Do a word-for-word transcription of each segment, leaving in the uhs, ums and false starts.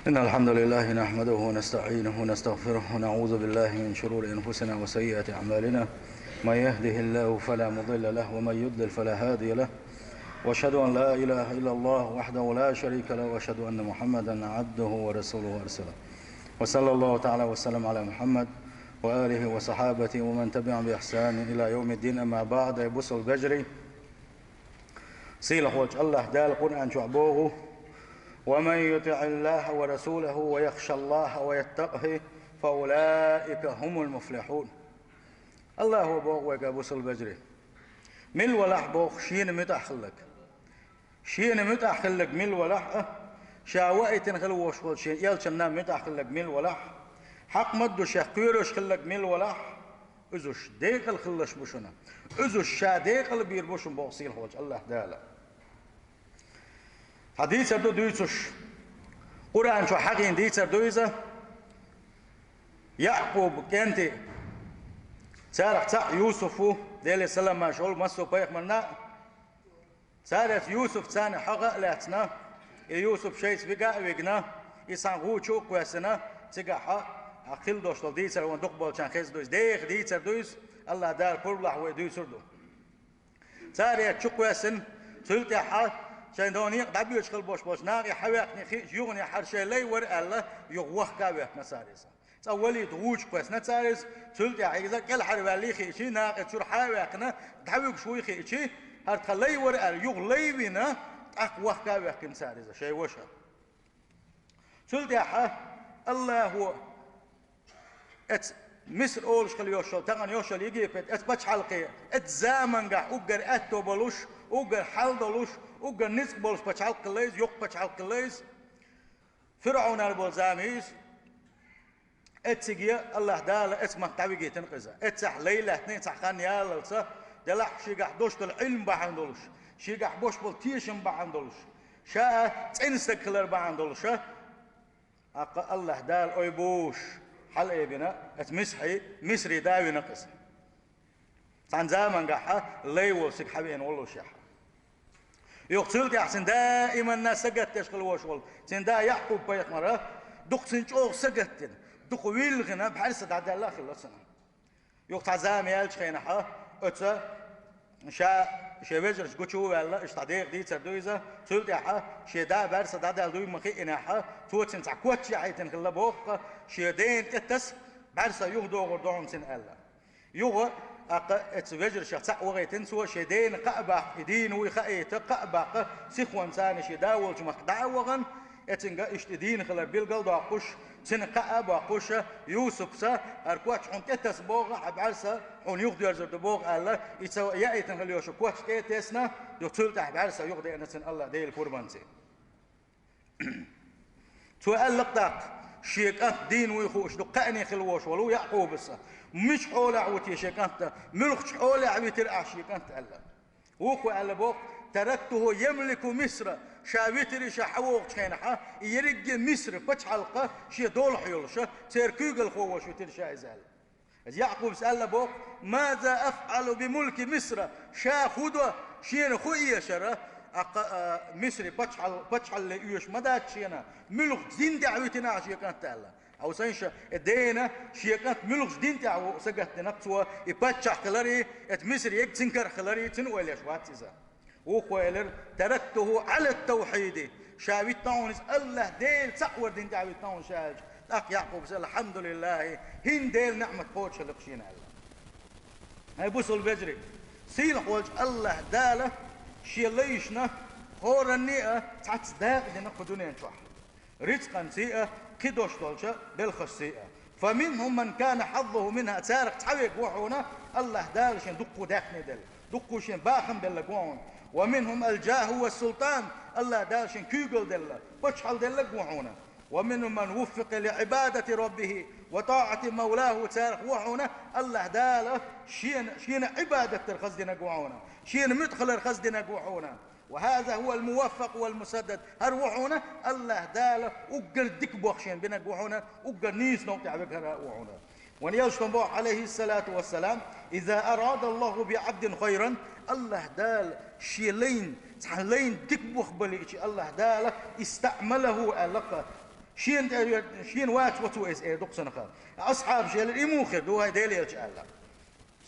إن الحمد لله نحمده ونستعينه ونستغفره ونعوذ بالله من شرور أنفسنا وسيئات أعمالنا. من يهده الله فلا مضل له ومن يضلل فلا هادي له. وأشهد أن لا إله إلا الله وحده لا شريك له وأشهد أن محمدا عبده ورسوله أرسله. وصلى الله تعالى وسلم على محمد وآله وصحابته ومن تبعهم بإحسان إلى يوم الدين. أما بعد، أي بوسول بجري. Сийлахь волчу Аллаха Дала Къуръан чохь боху: «Ва ман ютиъ Аллаха ва расулаху ва яхша Аллаха ва яттакъхи, фа улаика хумул муфлихун». Аллаха боху вайга, бусул бежри. Мила валахь боху шена муьтӀахь хилларг. Шена муьтӀахь хилларг мила валахь а, ша ваийтина хила вош волчу шен элчанна муьтӀахь хилларг мила валахь, хьакъ ма ду шех кхоьруш хилларг мила валахь, иза уьш декъала хилалаш бу шуна. Иза уьш ша декъала бийр бу шуна боху сийлахь волчу Аллаха Дала. Хьан дийцар ду дуьйцуш, Къуръан чу хьахийна дийцар ду иза. Якъуб кӀентий, царах цхьаъ Юсуф ву, Деле салам-маршалла массо а пайхамарна а. Цаьрца Юсуфца царна хьагӀ а лаьцна, и Юсуф шайца вига а вигна, и цхьана гӀу чу а кхоьссина, цигахь а хилла долуш долу дийцар ван дукхахболчарна хезна ду иза, деха дийцар ду иза, Аллаха Дала пурбалахь вай дуьйцур ду. Цара эцчу кхоьссина, цул тӀаьхьа шайн дона некъа дӀабоьдуш хила бош болчу нахе хьаваьккхина хиъча, юхане хьара шайн лай вара аьлла, юха вахка а ваьккхина цара иза. Цкъа Валид гӀучу кхоьссина цара иза, цул тӀаьхьа иза кӀелхьарваьллий хиъчий, накъа чуьра хьа а ваьккхина, дӀавуьгуш вуй хиъчий, хӀара тхан лай вара аьлла, юха лай вина, тӀаккха вахка а ваьккхина цара иза, шайн ваша. Цул тӀаьхьа Аллахо эцу Миср олуш хила йолуш йолу, тахана йолуш йолу Египет, эцу пачхьалкхе, эцу замангахь уггар аьтто болуш, уггар хьал долуш, уггар ницкъ болуш пачхьалкх хилла иза, йоккха пачхьалкх хилла иза. ФирӀаунара болу зама ю иза. Эцциге Аллаха Дала эцу махка дӀавигийтина иза. Эццахь лай лаьттина, цхьа хан ялалца, делахь шигахь долуш долу Ӏилма бахьана долуш, шигахь бош болу тешам бахьана долуш, ша а цӀена стаг хилар бахьана долуша, тӀаккха Аллаха Дала ой буш хьала а бина, эцу Мисхьий, Мисри да вина иза. Цхьана замангахьа лай волу цига хьавеана волушехь. Юха цул тӀаьхьа цуьнан даиманна сагатдеш хила вош волу цуьнан да Якъуб-пайхамара дукха цуьнан чӀогӀа сагатдина, дукха вилхина, бӀаьрса дӀадаьлла а хилла цуьнан. Юха цхьа зама яьллачу хенахьа, оцу ша шен вежарша гучу а ваьлла, иштта деха дийцар ду иза, цул тӀаьхьа шен да бӀаьрса дӀадаьлла дуй ма хиъинехьа, цо цуьнан цхьа коч яхьийтина хилла боху-кха, шен дена тӀе таса, бӀаьрса юхадогӀур ду хьуна цуьнан аьлла. Юха, тӀаккха эцу вежаршех цхьаъ вахийтина цо, шен дена кхаъ баккха, и дийна вуй хаийта, кхаъ баккха, сихонца царна шен да волчу махка дӀа а вахана, эцинга иштта и дийна хилар билгал а доккхуш, цуьнан кхаъ а боккхуша, Юсупца, хӀара коч хьуна тӀе таса боху, хьан бӀаьрса хьуна юхадоьрзур ду боху аьлла, и ца яийтина хила йошу коч тӀе а тесна, юха цул тӀаьхьа бӀаьрса юхадеана цуьнан Аллах Делан пурбанций. Цо аьлла-кх тӀаккха, шен кӀант дийна вуй хууш ду кхаъне хила вош волу Якъубаса. Мича хьолехь ву те шен кӀант, муьлхачу хьолехь витира ахь шен кӀант аьлла. Вукхо аьлла боху: «Тарактуху ямлику Мисра», ша витира ша хьавогӀучу хенахьа, и ерриге Мисра пачхьалкха шен долахь йолуша, церан куьйгалхо волуш витира ша иза аьлла. Иза Якъубас аьлла боху: «Маза афъалу би мулки Мисра?» Ша хӀун до шена хӀун эшара, а, кха-, а, Мисри пачхьал-, пачхьалле оьшу ма дац шена, муьлхачу дин тӀехь витина ахь шен кӀант аьлла. Хьовсийша, и дена шен кӀант муьлхачу дин тӀехь ву сагатдина-кх цо, и паччахь хиларий, эцу Мисри ег цуьнан карах хиларий, цуьнан ойла еш вац иза. Вукхо элира: «Тарактуху Ӏала ттавхьиди». Ша витта хьуна иза Аллах Дела цхьаъ вар дин тӀехь витта хьуна ша аьлча, тӀаккха Якъубас аьлла: «ХьамдулиллахӀи, хӀинца Делан ниӀмат кхочушхилла-кх шена», аьлла. ХӀай бусул вежарий, сийлахь волчу Аллах Дала шен лайшна хӀоранне а цхьацца дакъа дина кху дуьнен чохь. Рицкъанций а, кхидолуш долчу белхашций а. «Фа минхум ман кана хьаззуху минхӀа», царах цхьа верг ву хьуна, Аллах Дала шен дуккху даьхни делла, дуккху шен бахам белларг ву хьуна. «Ва минхум алджаху ва султан», Аллах Дала шен куьйгалла делла, пачхьалла делларг ву хьуна. «Ва минхум ман вуффикъа ли Ӏибадати раббихӀи ва тӀаӀати мавлахӀу», царах ву хьуна, Аллах Дала шена, шена Ӏибадат дар хаза динарг ву хьуна, шена муьтӀахь хилар хаза динарг ву хьуна. «Ва хӀаза хӀуа ал-муваффакъ вал-мусаддад». ХӀара ву хьуна Аллах Дала уггар дика боху шен бинарг ву хьуна, уггар нийса новкъа тӀехь верг хӀара а ву хьуна. Вайн элчано боху, Ӏалайхиссалату вассалам: «Иза арада Аллаху би Ӏабдин хайран», Аллах Дала шен лайн, цхьа лайн дика боху балийчи, Аллах Дала «истаӀмалаху», аьлла-кх, Шена тӀе, шена вац вацо иза, эр ду-кх цунах. Асхьабаша элира: «И муха хир ду, хӀай Делан элча?» — аьлла.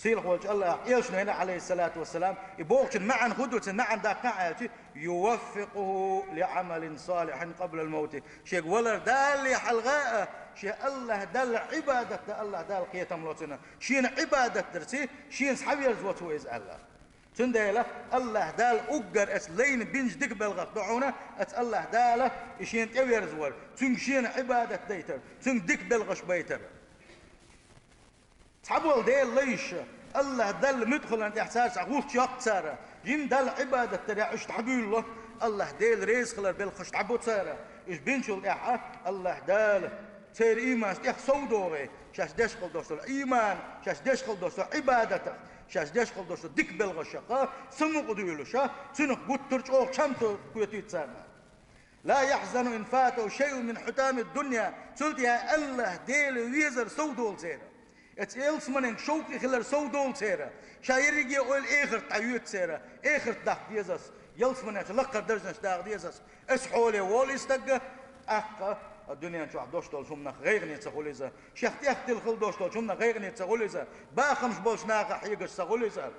Сийлахь волчу Аллахьа элчано элира, Ӏалайхиссалату вассалам, и бохучун маьӀна хӀун ду, цуьнан маьӀна даккха аьлча: «Юваффикъуху лиӀамалин салихьин къаблал мавти». Шега валар далале хьалха а, шен Аллахь Далла Ӏибадат дан Аллахь Дала кхетам ло цунна. Шена Ӏибадат дарца, шена схьаверза вацо иза аьлла. Цундела Аллахь Дала уггар оцу лайна бинчу дика белхах ду хьуна, оцу Аллахь Дала и шена тӀеверзавар, цуьнга шена Ӏибадат дайтар, цуьнга дика белхаш байтар. Цхьаболу Делан лайш, Аллахь Далла муьтӀахь хиларна тӀехь цара цхьа гӀулч йоккху цара, жима Далла Ӏибадат дарехь уьш дӀабуьйлало, Аллахь Дела реза хилар белхаш дӀабо цара, уьш бинчул тӀаьхьа Аллахь Дала церан ийманаш тӀех сов догӀий, шаьш деш хила долуш долу ийман, шаьш деш хила долуш долу Ӏибадатах, шаьш деш хила долуш долу дика белхашах самукъадуьйлуш, цунах гуттар а чӀогӀа чам кхетийта царна. «Ла яхьзанухум ин фатаху шайъун мин хьутамид дунья», цул тӀаьхьа Аллахь Дела везар сов долу церан. Оцу ялсаманин шовкъе хилар сов долу церан. Ша ерриге ойла эхарт дӀайоьду церан. Эхарт даккха деза ас, ялсаманин чу лакхара даржанаш даккха деза ас. Аса хьоле волу и стаг, тӀаккха а дуьнен чохь долуш долчу хӀуманах гӀайгӀане ца хуьлу иза. Шех тӀехтилла хила долуш долчу хӀуманах гӀайгӀане ца хуьлу иза. Бахамаш болчу нахах хьегаш ца хуьлу иза.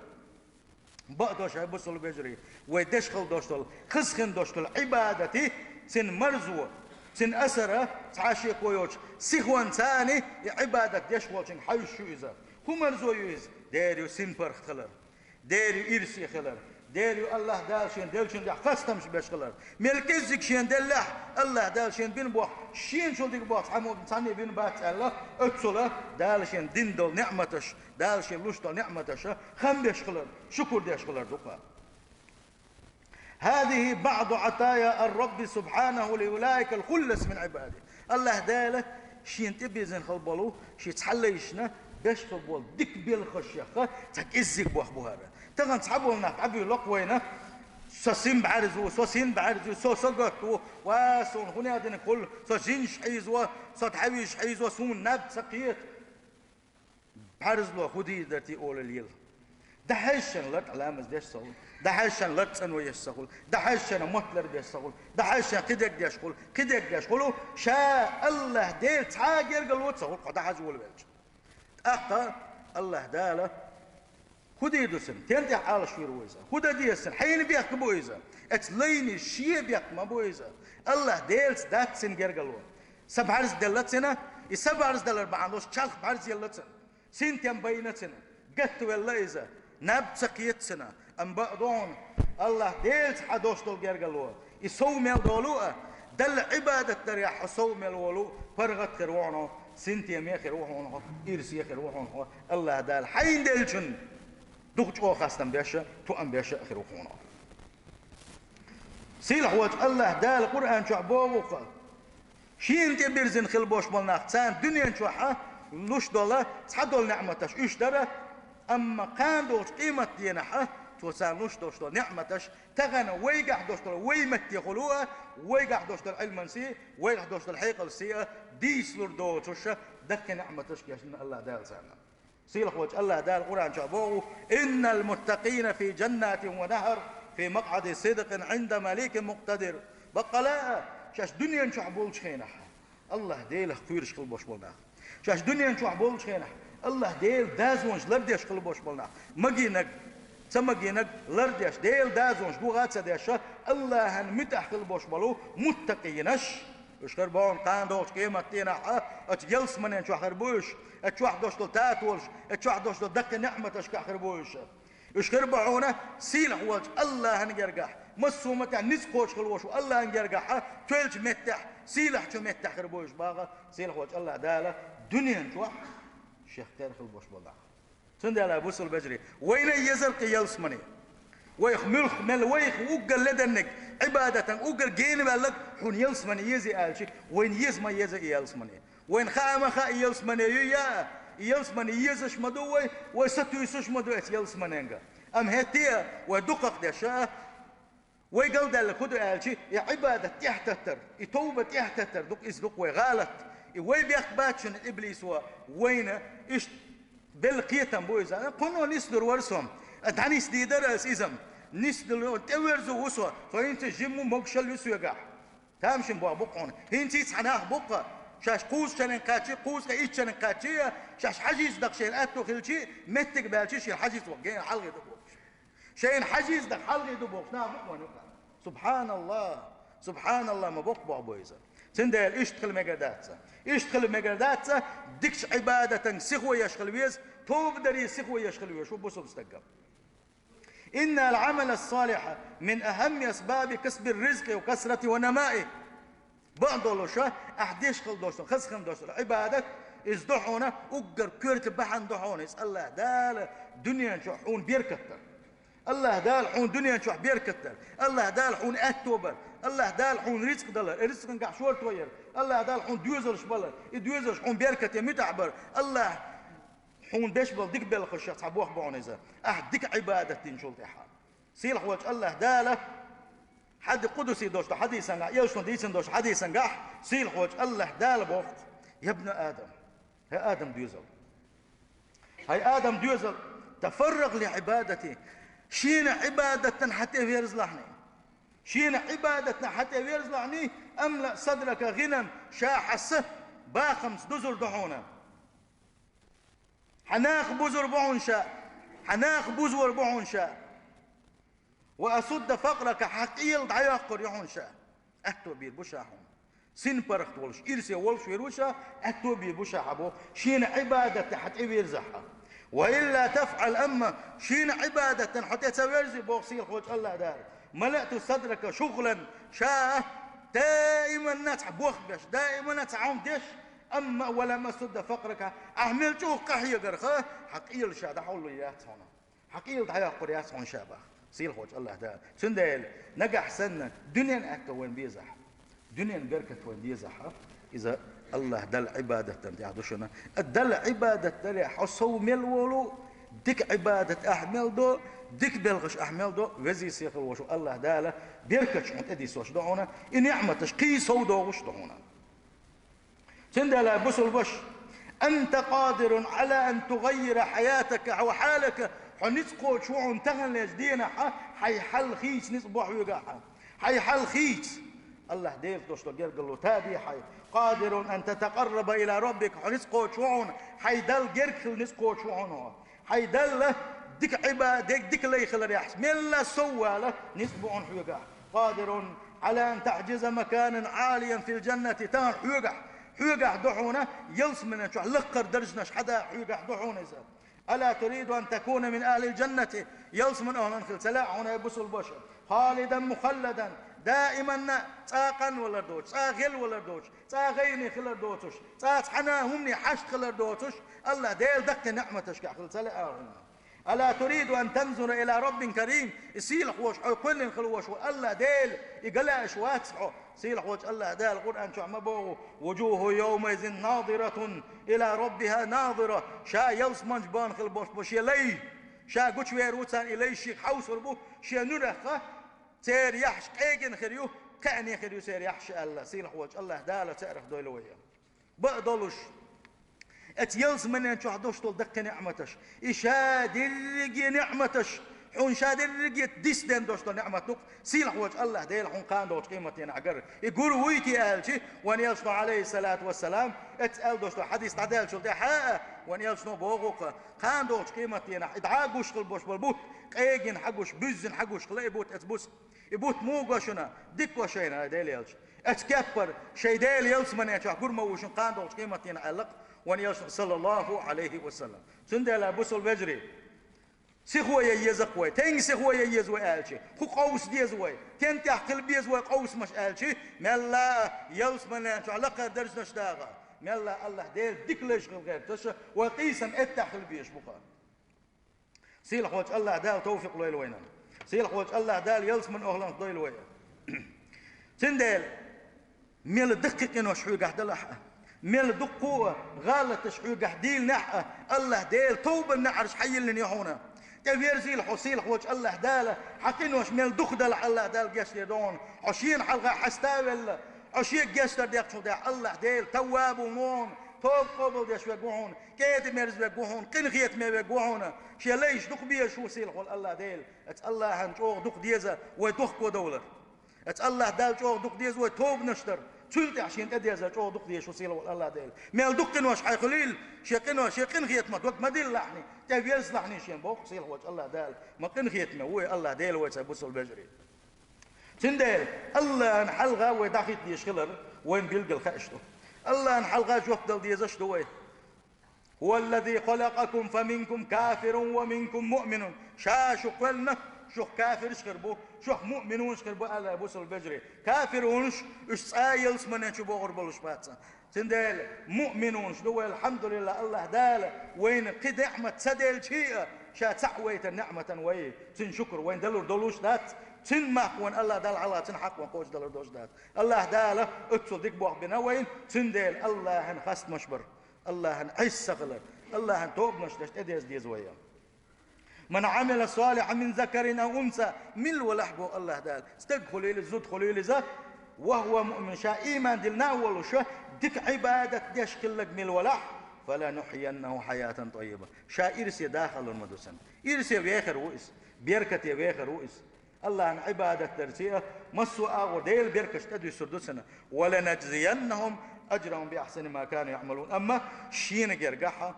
Бакъдолуш, хӀай бусалба вежарий, вай деш хила долуш долу, хазахина долуш долу Ӏибадатий, цуьнан марзо, цуьнан асар, цхьа а шеко йоцуш, сихонца и Ӏибадат деш волчуьнга хьаьвсуш ю иза. ХӀун марзо ю иза? Дера ю синпаргӀат хилар, дера ю ирсе хилар, дера ю Аллахь Дала шена деллачун тӀехь хастамаш беш хилар. Мел кӀеззиг шена деллехь, Аллахь Дала шена бина боху, шена чул дика боху цхьаммо цхьанне бина бац аьлла, оццула Дала шена дина долу неӀматаш, Дала шена луш долу неӀматаша хам беш хилар, шукур деш хилар ду-кх. «ХӀазихӀи баӀду Ӏатая ар-Рабби субхьанаху ли улаикал хуллас мин Ӏибади». Аллахь Дала шена тӀебирзина хила болу, шен цхьаллайшна беш хила болу дика белхашех цхьа кӀеззиг боху бу хӀара. Тахана цхьаболу нах дӀабуьйлу-кх вайна: «Со син бӀаьрзе ву, со син бӀаьрзе ву, со сагатта ву, ва, суна хӀун яа динарг хуьлу, со жинаш хьийзаво, со дӀавижа хьийзаво, суна наб ца кхета». БӀаьрзло хӀун дийр дара те олалла ела. ДӀахьаьжча шена лартӀехь ламаз деш ца хуьлу, дӀахьаьжча шена лартӀехь цӀанво еш ца хуьлу, дӀахьаьжча шена мотт лар беш ца хуьлу, дӀахьаьжча шена кхидерг деш хуьлу, кхидерг деш хуьлу, ша Аллахь Делан цхьа а гергарло ца хуьлу, кхо дӀахьажа волавелча. ТӀаккха Аллахь Дала хӀун дийр ду цунна? Стенна тӀехь Ӏалашвийр ву иза? ХӀун дан деза цунна? Хьенан бехк бу иза? Оцу лайнан шен бехк ма бу иза. Аллахь Делаца дац цуьнан гергарло. Са бӀаьрзделла цуьнан, и са бӀаьрздалар бахьана долуш чарх бӀаьрзъелла цуьнан. Синтем байна цуьнан. Гатвелла иза. Наб ца кхета цуьнан. Амма бакъ ду хьуна, Аллахь Делаца хьан долуш долу гергарло, и сов мел долу а, Далла Ӏибадат дарехь хьо сов мел волу, паргӀат хир ву хьуна хьо, синтеме хир ву хьуна хьо, ирсе хир ву хьуна хьо, Аллахь Дала хьайна деллачун дукха чӀогӀа хастам беш а, тоам беш а хир ву хьуна хьо. Сийлахь волчу Аллахь Дала Къуръан чохь боху-кх: шена тӀебирзина хила болуш болу нах, царна дуьнен чохь а луш долу цхьадолу неӀматаш уьш дара, амма кхана долчу къематденахь а цо царна луш долуш долу неӀматаш, тахана вайгахь долуш долу вай метте хуьлу а, вайгахь долуш долу Ӏилман сий, вайгахь долуш долу хьекъал сий а, дийцалур доцуш а, даккхий неӀматаш гечдина Аллахь Дала царна. Сийлахь волчу Аллахь Дала Къуръан чохь боху: «Иннал муттакъина фи жаннатин ва нахар, фи макъъади сидкъин Ӏинда маликин мукътадир». Баккъала а, шаьш дуьнен чохь болчу хенахь Аллахь Делах кхоьруш хила болуш болу нах. Шаьш дуьнен чохь болчу хенахь Аллахь Делан дозанаш лардеш хила болуш болу нах. Магийнарг, ца магийнарг лардеш, Делан дозанаш дохо а ца деш, Аллахьан муьтӀахь хила болуш болу муттакъинаш. Уьш хир бу хьуна кхана долчу къематденахь а, оцу ялсаманен чохь хир бу уьш, оцу чохь долуш долу татолаш, оцу чохь долуш долу даккхий неӀматашкахь хир бу уьш. Уьш хир бу хьуна сийлахь волчу Аллахьан гергахь, массо а маттехь ницкъ кхочуш хила волуш волу Аллахьан гергахь а, тоьллачу меттехь, сийлахьчу меттехь хир бу уьш боху сийлахь волчу Аллахь Дала дуьнен чохь шех кхера хила болуш болу нах. Цундела, бусалба вежарий, вайна езар-кх ялсамани. Вайх муьлхха мел вайх уггар леденниг, Ӏибадатан уггар гена ваьлларг хьуна ялсамани езий аьлча, вайна еза ма еза и ялсамани. Вайна хаа ма хаьа и ялсамани юй а, и ялсамани езаш ма ду вай, вай сатуьйсуш ма ду оцу ялсаманенга. Амма хӀетте а вай дукхах деш а, вай галдаьлларг хӀун ду аьлча, и Ӏибадат тӀехьататтар, и товба тӀехьататтар ду-кх, иза ду-кх вай гӀалат. И вай бехк бац шуна иблисо вайна иштта белла кхетам бу иза. Кхунно нисдур вара со. ДӀанисдийр дара аса иза. Нисдала тӀеверзур ву со. Со хӀинца жимма могушалла ю соьгахь. Тамашийна боху бу-кх хьуна. ХӀинца цхьа нах бу-кх, шаьш кхузткъа шеран кхаьччи, кхузткъа итт шеран кхаьччи, шаьш хьажийца даха шайна аьтто хилчи, меттиг баьлчи, шен хьажийца ваха гена хьалхе ду бохуш. Шайна хьажийца даха хьалхе ду бохуш нах бу-кх хьуна юкъа. СубхьаналлахӀ! СубхьаналлахӀ! Ма боккха боху бу иза. Цундела иштта хила мегар дац. Иштта хила мегар дац, дикачу Ӏибадатан сихо еш хила веза, тоба даре сихо еш хила веза ву бусалба стаг. إن العمل الصالح من أهم أسباب كسب الرزق وكثرته ونمائه. Бакъдолуш, ахь деш хила долуш, хаза хила долуш Ӏибадат, иза ду хьуна, уггар коьрта бахьана ду хьуна иза АллахӀ Дала дуьнен чохь хьуна беркат дар. АллахӀ Дала хьуна дуьнен чохь беркат дар. АллахӀ Дала хьуна аьтто бар. АллахӀ Дала хьуна рицкъ далар, и рицкъангахь шорто яр. АллахӀ Дала хьуна доьзалш балар, и доьзалш хьуна беркате муьтӀахь бар. АллахӀ хьуна беш болу дика белхашех цхьа боху бу хьуна иза, ахь дика Ӏибадат динчул тӀаьхьа. Сийлахьволчу АллахӀ Дала хьади къудусий долуш ду хьадийсангахь, элчано дийцина долуш хьадийсангахь, сийлахьволчу АллахӀ Дала боху: «Я бна Адам, хӀай Адам доьзал, хӀай Адам доьзал, тафаррагъ ли Ӏибадати, шена Ӏибадатан хьан тӀе верзалахьний, шена Ӏибадатан хьан тӀе верзалахьний, амла садрака гӀинан, ша хьан са бахамца дузур ду хьуна». Хьан нах бузур бу хьуна ша, хьан нах бузор бу хьуна ша. Ва асудда факърака, хьан къелла дӀайоккхур ю хьуна ша. Аьтто бийр бу ша хьуна. СинпаргӀат волуш, ирсе волуш вер ву ша, аьтто бийр бу ша хьан боху, шена Ӏибадат хьан тӀе вирзахь хьан. Ва илла тафӀал, амма шена Ӏибадатан хьо тӀе ца верзи боху сийлахьволчу АллахӀ Дала. Малаъту садрака шугӀлан, ша даиманна цхьа бохбеш, даиманна цхьа хьуна деш, амма ва лам асудда факърака, ахь мел чӀогӀа къахьегарх, хьан къелла ша дӀахьуллур яц хьуна. Хьан къелла дӀайоккхур яц хьуна ша бах. Сийлахьволчу АллахӀ Дала. Цундела нагахь санна дуьненан аьтто вайн безахь, дуьненан беркат вайн дезахь, иза АллахӀ Далла Ӏибадат дан тӀехь ду шуна. Далла Ӏибадат дарехь хьо сов мел волу, дика Ӏибадат ахь мел до, дика белхаш ахь мел до, везий сийлахь волуш ву АллахӀ Дала беркаташ хьуна тӀедиссош ду хьуна, и ниӀматаш кхий сов догӀуш ду хьуна. Цундела бусулба ваша, анта къадирун Ӏала ан тугӀаййира хьаятака ва хьалака, хьо ницкъ кхочуш ву хьуна таханлерчу денахь хьайн хьал хийца ницкъ бу хьоьгахь. Хьайн хьал хийца. АллахӀ Делах долуш долу гергарло таде хьайн. Къадирун ан татакъарраба ила раббика, хьо ницкъ кхочуш ву хьуна, хьайн Далла герга хила ницкъ кхочуш ву хьуна хьо. Хьайн Далла дика Ӏиба-, дика, дика лай хиларехь, мелла сов вала ницкъ бу хьуна хьоьгахь. Къадирун Ӏала ан таъжуза маканан Ӏалиян фил жаннати, тахана хьоьгахь, хьоьгахь ду хьуна ялсаманин чохь лакхара даржанаш хьада хьоьгахь ду хьуна иза. Ала туриду ан такуна мин ахлил жаннати, ялсаманин охӀлан хила ца лаьа хьуна, хӀай бусулба ваша? Халидан мухалладан, даиманна цкъа къанвалар доцуш, цкъа гӀелвалар доцуш, цкъа гӀайгӀане хилар доцуш, цкъа цхьана хӀумане хьашт хилар доцуш, АллахӀ Делан даккхий ниӀматашкахь хила ца лаьа хьуна? Ала туриду ан танзура ила раббин карим? И сийлахь волуш, хьо кхоьллина хила волуш ву АллахӀ Дела, и ган лаьаш вац хьо? Сийлахь волчу АллахӀ Дала Къуръан чохь ма боху: вужуху йовмаизин надиратун ила раббиха надира. Ша ялсаманчу бахана хила болуш бу шен лай. Ша гучувер ву царна, и лай шега хьовсур бу шен нуьрахха. Церан яххьаш къегина хир ю, кхаьъне хир ю церан яххьаш аьлла, сийлахь волчу АллахӀ Дала цаьрах дойла вай. Бакъдолуш, оцу ялсаманин чохь долуш долу даккхий ниӀматаш, и ша дерриге ниӀматаш, хьуна ша дерриге дисден долуш долу ниӀмат ду-кх, сийлахь волчу АллахӀ Дела хьуна кхана долчу къематдийнахь гар. И гур вуй те аьлчи, вайн элчано, Ӏалайхиссалату вассалам, оцу аьлла долуш долу хьадис дӀадаьллачул тӀаьхьа а, вайн элчано боху-кх, кхана долчу къематдийнахь и дӀа а гуш хила болуш болу бутт, къегина хьагуш, буьззина хьагуш хила и бутт, оцу бус- И бутт муха го шуна? Дика го шайна, Делан элча. Оцу кеппара шайн Дела ялсаманин чохь гур ма ву шуна кхана долчу къематдийнахь аьлла-кх вайн элчано, саллаллаху Ӏалайхи ва саллам. Цундела, бусулба вежарий, сихо ян еза-кх вай, тенга сихо ян еза вай аьлчи, хӀун къовса деза вай, кентехь хила беза вай къовсамаш аьлчи, мелла а ялсаманин чохь лакхара даржанаш даха, мелла а АллахӀ Дела дика лайш хила гӀерташ, вай къийсам эттехь хила безаш бу-кх. Сийлахь волчу АллахӀ Дала тавфикъ лойла вайна. Сийлахь волчу АллахӀ Дала ялсаманин охӀланах дойла вай. Цундела, мел даккхий къинош хьоьгахь далахь а, мел дуккха а гӀалаташ хьоьгахь дийлинехь а, АллахӀ Дела товбан неӀарш хьайиллина ю хьуна. ТӀеверзийла хьо, сийлахь волчу АллахӀ Дала, хьан къинош мел дукха далахь, АллахӀ Дала гечдийр ду хьуна. Хьо шена хьалха хьаста а велла, хьо шега гечдар декхачул тӀаьхьа АллахӀ Дела таввабун ву хьуна, тоба къобалдеш верг ву хьуна, кӀеда-мерза верг ву хьуна, къинхетаме верг ву хьуна, шен лайш дукха безаш ву сийлахь волу АллахӀ Дела. Оцу АллахӀан чӀогӀа дукха деза вай дохко довлар. Аса Аллахь Далла чӀогӀа дукха деза вай тобанаш дар. Цул тӀехьа шена тӀедерзар чӀогӀа дукха деза шу сийлахь волчу Аллахь Дела. Мел дукха къинош хьайх хуьлийла, шен къино, шен къинхетамах дог ма диллалахьний, тӀе везалахьний шен боху сийлахь волчу Аллахь Дела. Ма къинхетаме ву и Аллахь Дела вай, сан бусалба вежарий. Цундела Аллахьан хьалха вай дӀахӀитта дезаш хилар вайна билггал хаьаш ду. Аллахьан хьалха жоп дала дезаш ду вай. هو الذي خلقكم فمنكم كافر ومنكم مؤمن. Ша шу кхоьллина, шух кафирш хир бу, шух муъминунаш хир бу, аьлла, бусалба вежарий. Кафирунаш, уьш цкъа а ялсаманен чу богӀур болуш бац. Цундела муъминунаш ду вай, алхьамдулиллахӀ, Аллахь Дала вайна кхин неӀмат ца делчий а, ша цхьаъ вайтина неӀматан вай, цуьнан шукр вайна далур долуш дац, цуьнан мах вайна Аллахь Далла хьалха, цуьнан хьакъ вайна кхочушдалур долуш дац. Аллахь Дала оццул дика болх бина вайна, цундела Аллахьан хастамаш бар. Аллахьан Ӏеса ца хилар, Аллахьан тобанаш деш тӀедеза деза вай. من عمل صالحا من ذكر أو أنثى, мила валахь боху Аллахь Дала, стаг хуьлийла иза, зуда хуьлийла иза, وهو مؤمن, ша ийман диллина а волуш, дика Ӏибадат деш хилларг мила валахь, فلنحيينه حياة طيبة, ша ирсе дахар лур ма ду цунна. Ирсе вехар ву иза, беркате вехар ву иза. Аллахьан Ӏибадат дарца а массо а агӀор Делан беркаташ тӀедуьссур ду цунна. ولنجزينهم أجرهم بأحسن ما كانوا يعملون. Амма шена гергахь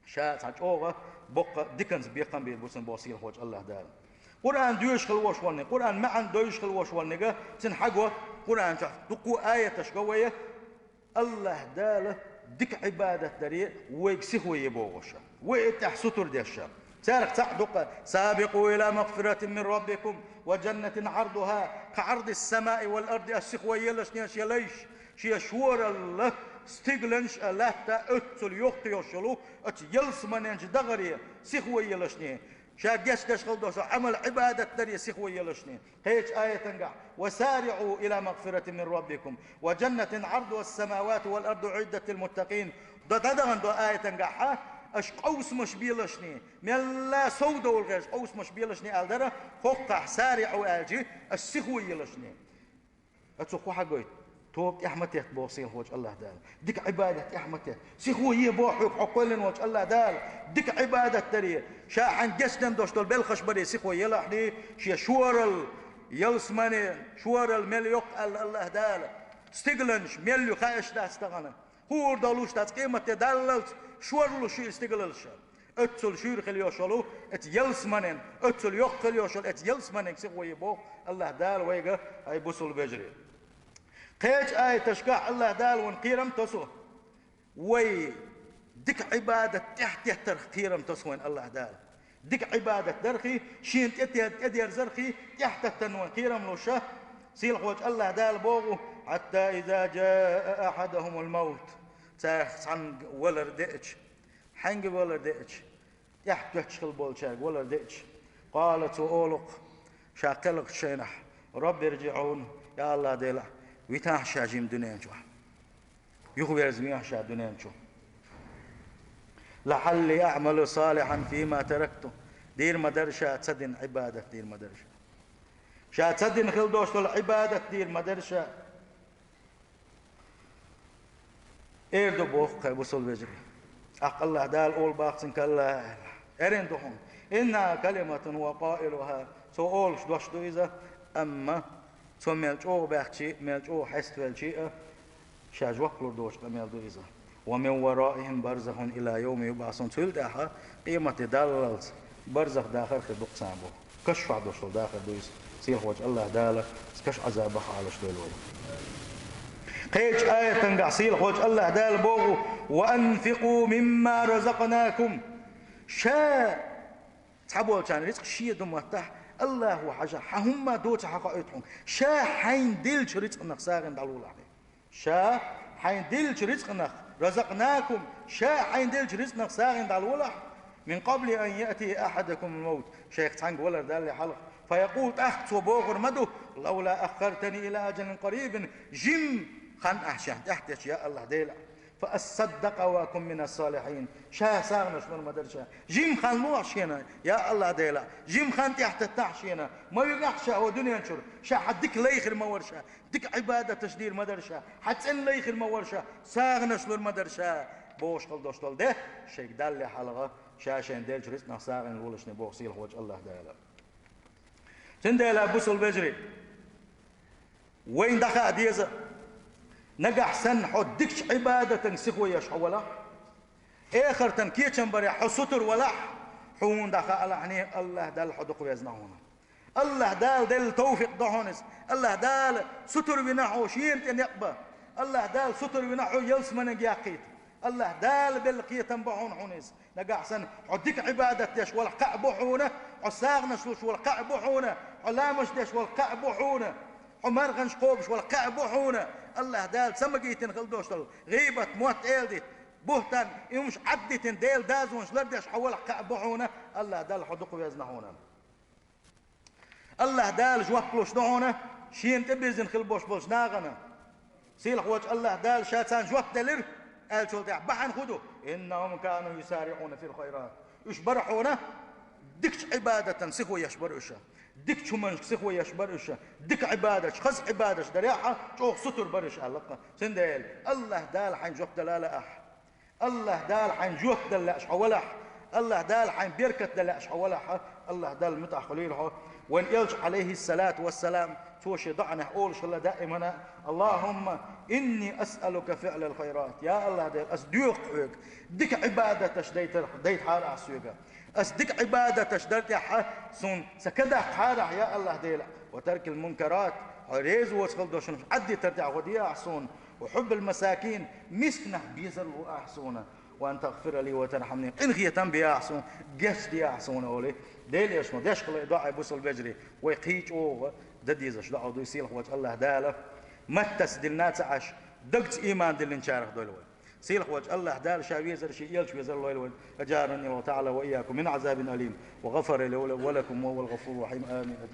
ша цхьа чӀогӀа боккха диканца бекхам бийр бу цунна боху сийлахь волчу Аллахь Дала. Къуръан доьшуш хила волуш верг, Къуръан маьӀна доьшуш хила волуш верг, цуьнан хьаго Къуръан чохь дуккха а аяташ го вай, Аллахь Дала дика Ӏибадат даре вайга сихо е бохуш, вай тӀехь сутур деш. Царах цхьаъ ду-кх: سابقوا إلى مغفرة من ربكم وجنة عرضها كعرض السماء والأرض, ас сихо елаш шен лайш, шен шоралла стигланаш а, латта а оццул йоккха йолуш йолу оцу ялсаманен чу дахаре сихо елаш шен. Ша гечдеш хила долуш долу Ӏамал, Ӏибадат даре сихо елаш шен. Кхечу аятангахь: وسارعوا إلى مغفرة من ربكم وجنة عرضها السماوات والأرض أعدت للمتقين. Дан дӀадахана долу аятангахь: аша къовсамаш белаш шен, мелла а сов довла гӀерташ къовсамаш белаш шен аьлла дара, хӀокхахь سارعوا аьлча, аша сихо елаш шен. Аса цо хӀун хьагойту? Тоба тӀехь ма тетта боху сийлахь волчу Аллахь Дала. Дика Ӏибадат тӀехь ма тетта. Сихо е боху хьоьга хьо кхоьллина волчу Аллахь Дала. Дика Ӏибадат даре, ша хьайна гечдина долуш долу белхаш баре сихо елахь шен, шен шоралла, ялсамане, шоралла мел йоккха аьлла Аллахь Дала. Стигланаш мел ю хаьаш дац тахана. ХӀора долуш дац, къематде даллалц шоралла ю и стиглалш. Оццул шуьйра хила йолуш йолу оцу ялсаманен, оццул йоккха хила йолуш йолу оцу ялсаманен сихо е боху Аллахь Дала вайга, хӀай бусалба вежарий. Кхечу аяташкахь Аллахь Дала вайна кхерам тосу, вай дика Ӏибадат тӀехь теттарх кхерам тосу вайна Аллахь Дала. Дика Ӏибадат дархий, шена тӀе-, тӀедерзархий тӀехь теттарна вайна кхерам луш, сийлахь волчу Аллахь Дала боху: حتى إذا جاء أحدهم الموت. Царах цхьаьнга валар деача, хьаьнга валар деача, тӀехь тоьттуш хила болчаьрга валар деача, قال, цо олу-кх ша кхелхачу шайнахь: رب ارجعون, я Аллахь Дела, витахь ша жима дуьнен чохь. Юхаверзавехьа ша дуьнен чу. لعلي أعمل صالحا فيما تركت. Дийр ма дара ша ца дина Ӏибадат, дийр ма дара ша. Ша ца дина хила долуш долу Ӏибадат дийр ма дара ша. Эр ду боху, хӀай бусалба вежарий. ТӀаккха Аллахь Дала олу боху цуьнга: كلا, аьлла. Эрна ду хьуна. إنها كلمة هو قائلها. Цо олуш дош ду иза, амма цо мел чӀогӀа баьхчи а, мел чӀогӀа хьеставелчи а, ша жоп лур доцу къамел ду иза. ومن ورائهم برزخ إلى يوم يبعثون. Цул тӀаьхьа къематде даллалц барзах дахар хир ду-кх царна боху. Каш чохь долуш долу дахар ду иза. Сийлахь волчу Аллахь Дала каш Ӏазабах Ӏалаш дойла вай. Кхечу аятангахь сийлахь волчу Аллахь Дала боху: وأنفقوا مما رزقناكم. Ша цхьаболчарна рицкъ шен ду маттахь, Аллахьо хьажа, хьан хӀумма доцахь хьан хоуьйту хьуна. Ша хьайна диллачу рицкъанах сагӀина дӀалолахь. Ша хьайна диллачу рицкъанах, رزقناكم, ша хьайна диллачу рицкъанах сагӀина дӀалолахь, من قبل أن يأتي أحدكم الموت, шайх цхьаьнга валар далле хьалха, فيقول, тӀаккха цо бохур ма ду: لولا أخرتني إلى أجل قريب, жима хан ахь шен тӀехь тетча, я Аллахь Дела, فأصدق وأكن من الصالحين, ша сагӀанаш лур ма дара ша. Жима хан лолахь шена, я Аллахь Дела, жима хан тӀехь теттахь шена, ма вигахь ша хӀокху дуьнен чуьра, ша хьан дика лай хир ма вара ша. Дика Ӏибадаташ дийр ма дара ша, хьан цӀена лай хир ма вара ша, сагӀанаш лур ма дара ша, бохуш хила долуш долу де, шайга далле хьалха, ша шайна деллачу рицкъанах сагӀина лолаш шен боху сийлахь волчу Аллахь Дала. Цундела, бусалба вежарий, Вайна дӀахаа деза, нагахь санна хьо дикачу Ӏибадатан сихо еш хьо валахь, эхартан кечам барехь хьо сутар валахь, хьуна дӀахаалахьний, АллахӀ Далла хьо дукха везна хьуна. АллахӀ Дала делла товфикъ до хьуна иза. АллахӀ Дала сутар вина хьо шена тӀе некъ бан. АллахӀ Дала сутар вина хьо ялсаманиг яккхийта. АллахӀ Дала белла кхетам бу хьуна, хьуна иза. Нагахь санна хьо дика Ӏибадат деш валахь кхаъ бу хьуна, хьо сагӀанаш луш валахь кхаъ бу хьуна, хьо ламазаш деш валахь кхаъ бу хьуна, хьо марханаш кхобуш валахь кхаъ бу хьуна. АллахӀ Дала ца магийтина хила долуш долу гӀийбат, мотт эладита, бухӀтан, и хӀумаш Ӏаддитина, Делан дозанаш лардеш хьо валахь кхаъ бу хьуна, АллахӀ Далла хьо дукха везна хьуна. АллахӀ Дала жоп луш ду хьуна шена тӀебирзина хила болуш болчу нахана. Сийлахьволчу АллахӀ Дала ша царна жоп делира, аьллачул тӀаьхьа бахьана хӀун ду? «Иннахум кану юсариӀуна фил хайрат». Уьш бара хьуна дикачу Ӏибадатан сихо еш бара уьш. Дикачу хӀуманашка сихо еш бара уьш. Дика Ӏибадаташ, хаза Ӏибадаташ дарехь а чӀогӀа сутур бара уьш аьлла-кх. Цундела АллахӀ Дала хьайна жоп дала лаахь. АллахӀ Дала хьайна жоп дала лаьаш хьо валахь, АллахӀ Дала хьайна беркат дала лаьаш хьо валахь, АллахӀ Далла муьтӀахь хуьлийла хьо. Вайн элча, Ӏалайхиссалату вассалам, цо шен доӀанехь олуш хилла даимана: «Аллахумма инни асъалука фиълал хайрат». Я АллахӀ Дела, ас доьху хьоьга, дика Ӏибадаташ дайтар, дайтахьара ахь соьга. Ас дика Ӏибадаташ дар тӀехь а суна сан ка даккхахьара ахь, я АллахӀ Дела. «Ва таркил мункарат», хьо реза воцу хила долуш хӀуманаш Ӏаддитар тӀехь гӀо де ахь суна. «Ва хьуббал масакин», мисканах безар ло ахь суна. «Ва ан тагфира ли ва тархьамни», къинхетам бе ахь суна, гечде ахь суна, олий. Делан элчано деш хилла и доӀа, бусалба вежарий, вай кхин чӀогӀа дан дезаш доӀа ду, сийлахьволчу АллахӀ Дала маттаца диллина ца Ӏаш, дагца ийман диллинчарах дойла вай. Сийлахьволчу АллахӀ Дала ша везар, шен элча везар лойла вай. أجارني الله تعالى وإياكم من عذاب أليم، وغفر لي ولكم وهو الغفور الرحيم. آمين.